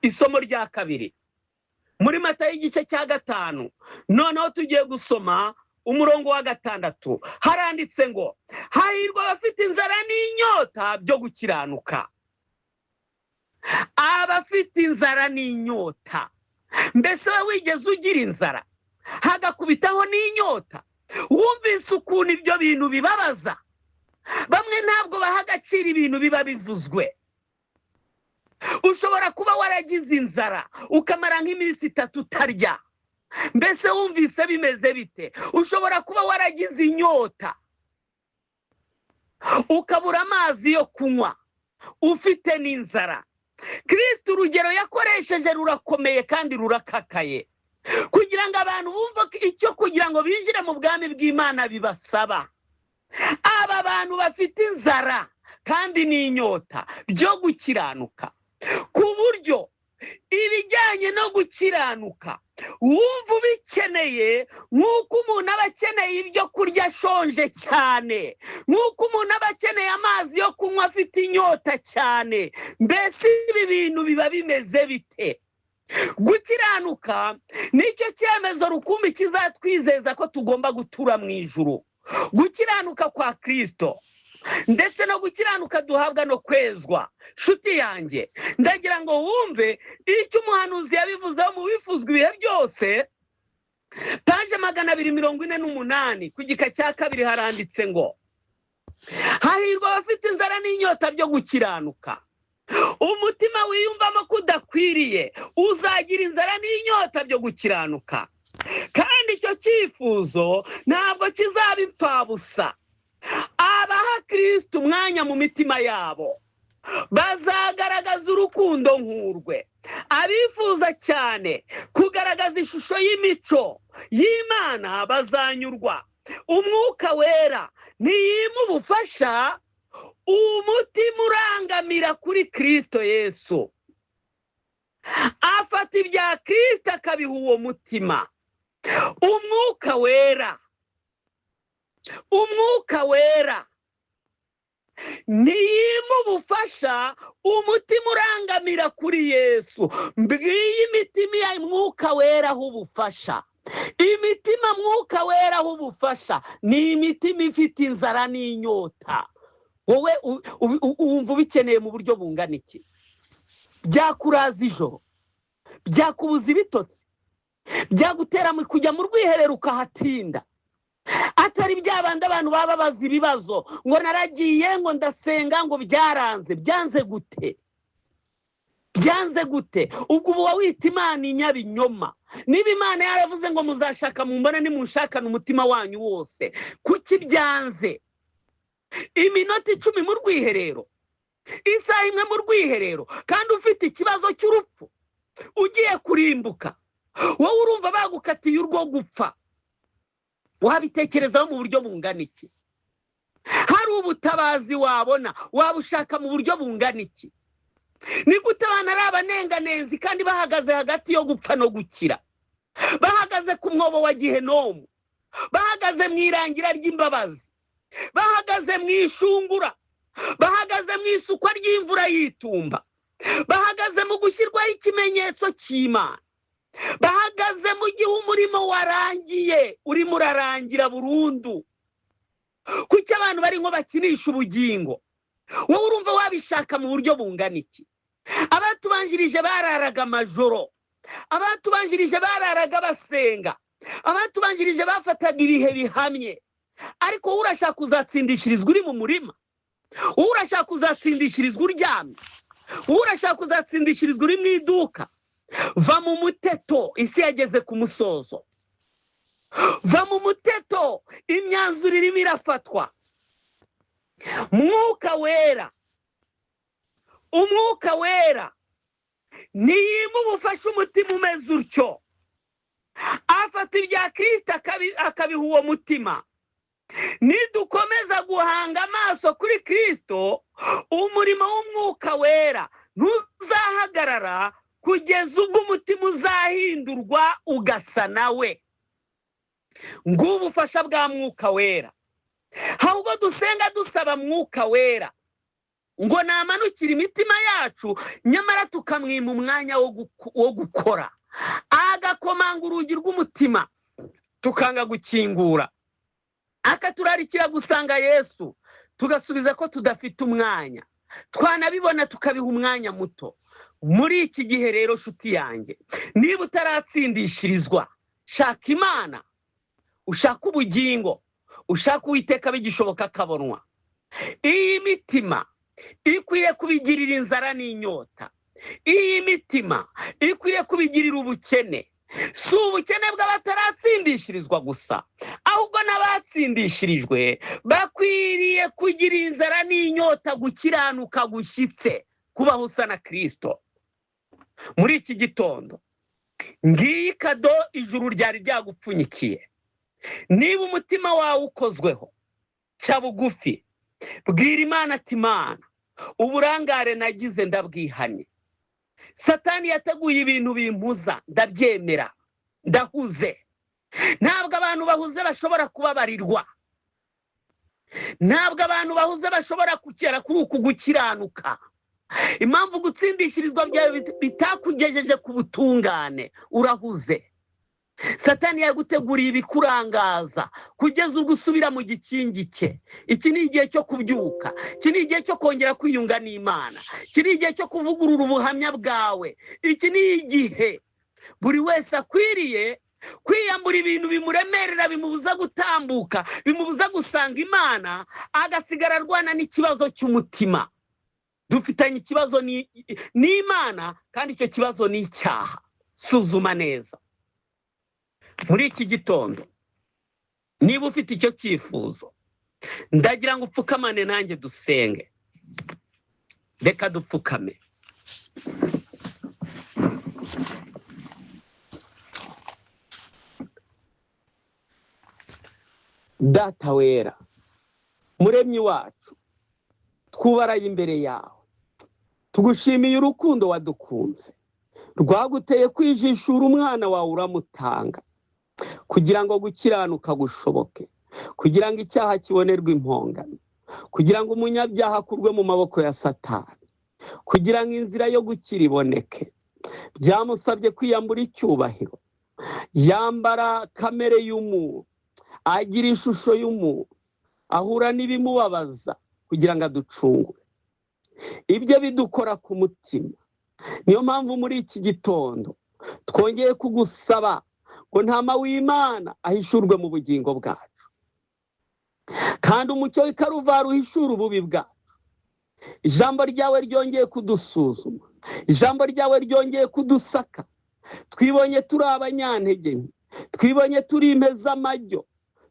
Isomo rya kabiri muri Matayo igice cya 5, noneho tugiye gusoma umurongo wa 6. Haranditse ngo hahirwa abafite inzara n'inyota byo gukiranuka. Abafite inzara n'inyota. Mbese wowe wigeze ugira inzara hagakubitaho n'inyota? Wumvise ukuntu ibyo bintu bibabaza? Bamwe ntabwo baha agaciro ibintu biba bivuzwe. Ushobora kuba waragize inzara ukamara nk'iminsi 3 utarya. Mbese wumvise bimeze bite? Ushobora kuba waragize inyota ukabura amazi yo kunywa, ufite n'inzara. Kristo urugero yakoresheje rurakomeye kandi rurakakaye, kugira ngo abantu bumve icyo kugira ngo binjire mu bwami bw'Imana bibasaba. Aba bantu bafite inzara kandi n'inyota byo gukiranuka, ku buryo ibijyanye no gukiranuka wumva ubikeneye nk'uko umuntu aba akeneye ibyo kurya ashonje cyane, nk'uko umuntu aba akeneye amazi yo kunywa afite inyota cyane. Mbese ibi bintu biba bimeze bite? Gukiranuka nicyo cyemezo rukumbi kizatwizeza ko tugomba gutura mu ijuru. Gukiranuka kwa Kristo ndetse no gukiranuka duhabwa no kwezwa. Nshuti yanjye, ndagira ngo wumve icyo umuhanuzi yabivuzeho mu bifuzwa ibihe byose. Paje 248 ku gika cya 2 haranditse ngo hahirwa abafite inzara n'inyota byo gukiranuka. Umutima wiyumvamo ko udakwiriye uzagira inzara n'inyota byo gukiranuka, kandi icyo cyifuzo ntabwo kizaba impfabusa. Abaha Kristo umwanya mu mitima yabo bazagaragaza urukundo nk'urwe. Abifuza cyane kugaragaza ishusho y'imico y'Imana bazanyurwa. Umwuka wera ntiyima ubufasha umutima urangamira kuri Kristo Yesu. Afata ibya Kristo akabiha uwo mutima. Umwuka wera, umwuka wera ntiyima ubufasha umutima urangamira kuri Yesu. Mbwiye imitima ya mwuka wera aho ubufasha. Imitima mwuka wera aho ubufasha ni imitima ifite inzara n'inyota. Wowe wumva ubikeneye mu buryo bungana iki? Byakuraza ijoro, byakubuza ibitotsi, byagutera kujya mu rwiherero ukahatinda. Atari byabandi abantu baba babaza ibibazo ngo naragiye ngo ndasenga ngo byaranze. Byanze gute? Byanze gute? Ubwo uba wita Imana inyabinyoma. Niba Imana yaravuze ngo muzashaka mumbone nimunshakane umutima wanyu wose, kuki byanze? Iminota 10 mu rwiherero, isaha imwe mu rwiherero, kandi ufite ikibazo cy'urupfu, ugiye kurimbuka, wowe urumva bagukatiye urwo gupfa, wabitekerezaho mu buryo bungana iki? Hari ubutabazi wabona, wabushaka mu buryo bungana iki? Ni gute abana ari abanenganenzi kandi bahagaze hagati yo gupfa no gukira, bahagaze ku mwobo wa Gihenomu, bahagaze mu irangira ry'imbabazi, bahagaze mu ishungura, bahagaze mu isukwa ry'imvura y'itumba, bahagaze mu gushyirwaho ikimenyetso cy'Imana, bahagaze mu gihe umurimo warangiye, urimo urarangira burundu. Kuki abantu barimo bakinisha ubugingo? Wowe urumva wabishaka mu buryo bungana iki? Abatubanjirije bararaga amajoro, abatubanjirije bararaga basenga, abatubanjirije bafataga ibihe bihamye. Ariko wowe urashaka kuzatsindishirizwa uri mu murima, wowe urashaka kuzatsindishirizwa uryamye, wowe urashaka kuzatsindishirizwa uri mu iduka. Va mu muteto, isi yageze ku musozo. Va mu muteto, imyanzuro irimo irafatwa. Mwuka wera, umwuka wera ntiyima ubufasha umutima umeze utyo. Afata ibya Kristo akabiha uwo mutima. Nidukomeza guhanga amaso kuri Kristo, umurimo w'umwuka wera ntuzahagarara kugeza ubwo umutima uzahindurwa ugasa nawe. Ng'ubufasha bwa mwuka wera. Ahubwo dusenga dusaba mwuka wera ngo namanukire imitima yacu, nyamara tukamwima umwanya wo gukora, agakomanga urugi rw'umutima tukanga gukingura, akaturarikira gusanga Yesu tugasubiza ko tudafite umwanya, twanabibona tukabiha umwanya muto. Muri iki gihe rero nshuti yanjye, niba utaratsindishirizwa, shaka Imana, ushaka ubugingo, ushaka Uwiteka bigishoboka akabonwa. Iyi mitima ikwiye kubigirira inzara n'inyota, iyi mitima ikwiye kubigirira ubukene. Si ubukene bw'abataratsindishirizwa gusa, ahubwo n'abatsindishirijwe bakwiriye kugira inzara n'inyota gukiranuka gushyitse, kubaho usa na Kristo. Muri iki gitondo ngiyi kado ijuru ryari ryagupfunyikiye. Niba umutima wawe ukozweho, ca bugufi, bwira Imana ati Imana, uburangare nagize ndabwihanye. Satani yateguye ibintu bimpuza, ndabyemera, ndahuze. Ntabwo abantu bahuze bashobora kubabarirwa, ntabwo abantu bahuze bashobora kugera kuri uku gukiranuka. Impamvu gutsindishirizwa byawe bitakugejeje ku butungane, urahuze. Satani yaguteguriye ibikurangaza kugeza ubwo usubira mu gikingi cye. Iki ni igihe cyo kubyuka, iki ni igihe cyo kongera kwiyunga n'Imana, iki ni igihe cyo kuvugurura ubuhamya bwawe, iki ni igihe buri wese akwiriye kwiyambura ibintu bimuremerera, bimubuza gutambuka, bimubuza gusanga Imana, agasigara arwana n'ikibazo cy'umutima. Dufitanye ikibazo n'Imana, kandi icyo kibazo ni icyaha. Suzuma neza muri iki gitondo, niba ufite icyo cyifuzo, ndagira ngo upfukamane nanjye dusenge. Reka dupfukame. Data wera, muremyi wacu, twubaraye imbere yawe, tugushimiye urukundo wadukunze, rwaguteye kwijishura umwana wawe uramutanga, kugira ngo gukiranuka gushoboke, kugira ngo icyaha kibonerwe impongano, kugira ngo umunyabyaha akurwe mu maboko ya Satani, kugira ngo inzira yo gukira iboneke. Byamusabye kwiyambura icyubahiro, yambara kamere y'umuntu, agira ishusho y'umuntu, ahura n'ibimubabaza kugira ngo aducungure. Ibyo bidukora ku mutima. Niyo mpamvu muri iki gitondo twongeye kugusaba ngo ntama w'Imana ahishurwe mu bugingo bwacu, kandi umucyo w'Ikaruvari uhishura ububi bwacu. Ijambo ryawe ryongeye kudusuzuma, ijambo ryawe ryongeye kudusaka. Twibonye turi abanyantege nke, twibonye turi impezamajyo,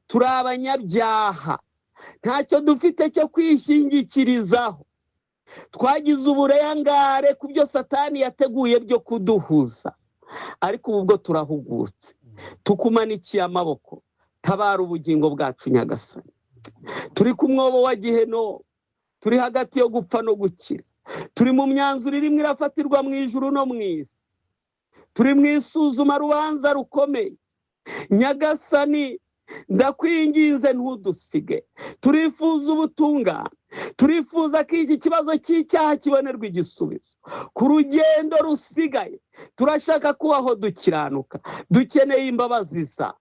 turi abanyabyaha, ntacyo dufite cyo kwishingikirizaho. Twagize uburangare ku byo Satani yateguye byo kuduhuza, ariko ubu bwo turahugutse, tukumanikiye amaboko. Tabara ubugingo bwacu Nyagasani. Turi ku mwobo wa Gihenomu, turi hagati yo gupfa no gukira, turi mu myanzuro irimo irafatirwa mu ijuru no mu isi, turi mu isuzuma rubanza rukomeye. Nyagasani, ndakwinginze ntudusige. Turifuza ubutungane, turifuza ko iki kibazo cy'icyaha kibonerwa igisubizo. Ku rugendo rusigaye turashaka kubaho dukiranuka, dukeneye imbabazi zawe.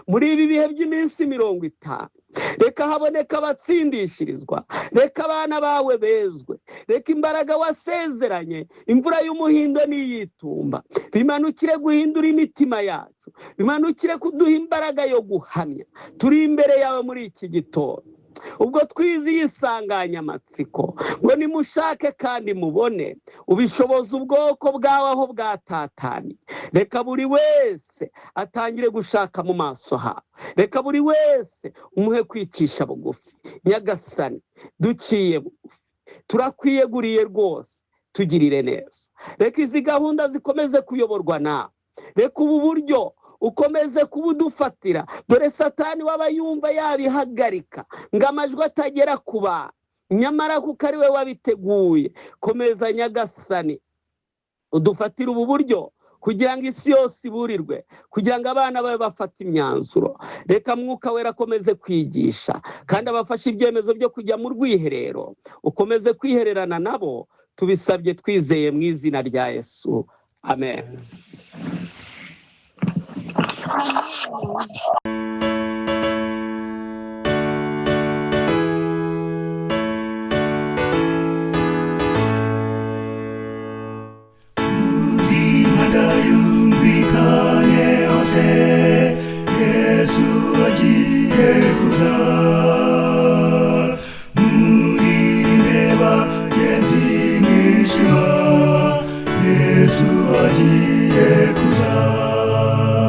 Muri ibi bihe by'iminsi 50, reka haboneka abatsindishirizwa, reka abana bawe bezwe, reka imbaraga wasezeranye, imvura y'umuhindo n'iyitumba, bimanukire guhindura imitima yacu, bimanukire kuduha imbaraga yo guhamya. Turi imbere yawe muri iki gitondo, ubwo twize isanganyamatsiko ngo nimushake kandi mubone, ubishoboza ubwoko bwawe aho bwatataniye. Reka buri wese atangire gushaka mu maso hawe, reka buri wese umuhe kwicisha bugufi. Nyagasani, duciye bugufi, turakwiyeguriye rwose, tugirire neza. Reka izi gahunda zikomeze kuyoborwa nawe, reka ubu buryo ukomeze kubudufatira. Dore Satani waba yumva yabihagarika ngo amajwi atagera ku bantu, nyamara kuko ari we wabiteguye. Komeza Nyagasani udufatire ubu buryo kugira ngo isi yose iburirwe, kugira ngo abana babe bafate imyanzuro. Reka Mwuka Wera akomeze kwigisha kandi abafashe ibyemezo byo kujya mu rwiherero, ukomeze kwihererana nabo. Tubisabye twizeye mu izina rya Yesu, amen. Amen.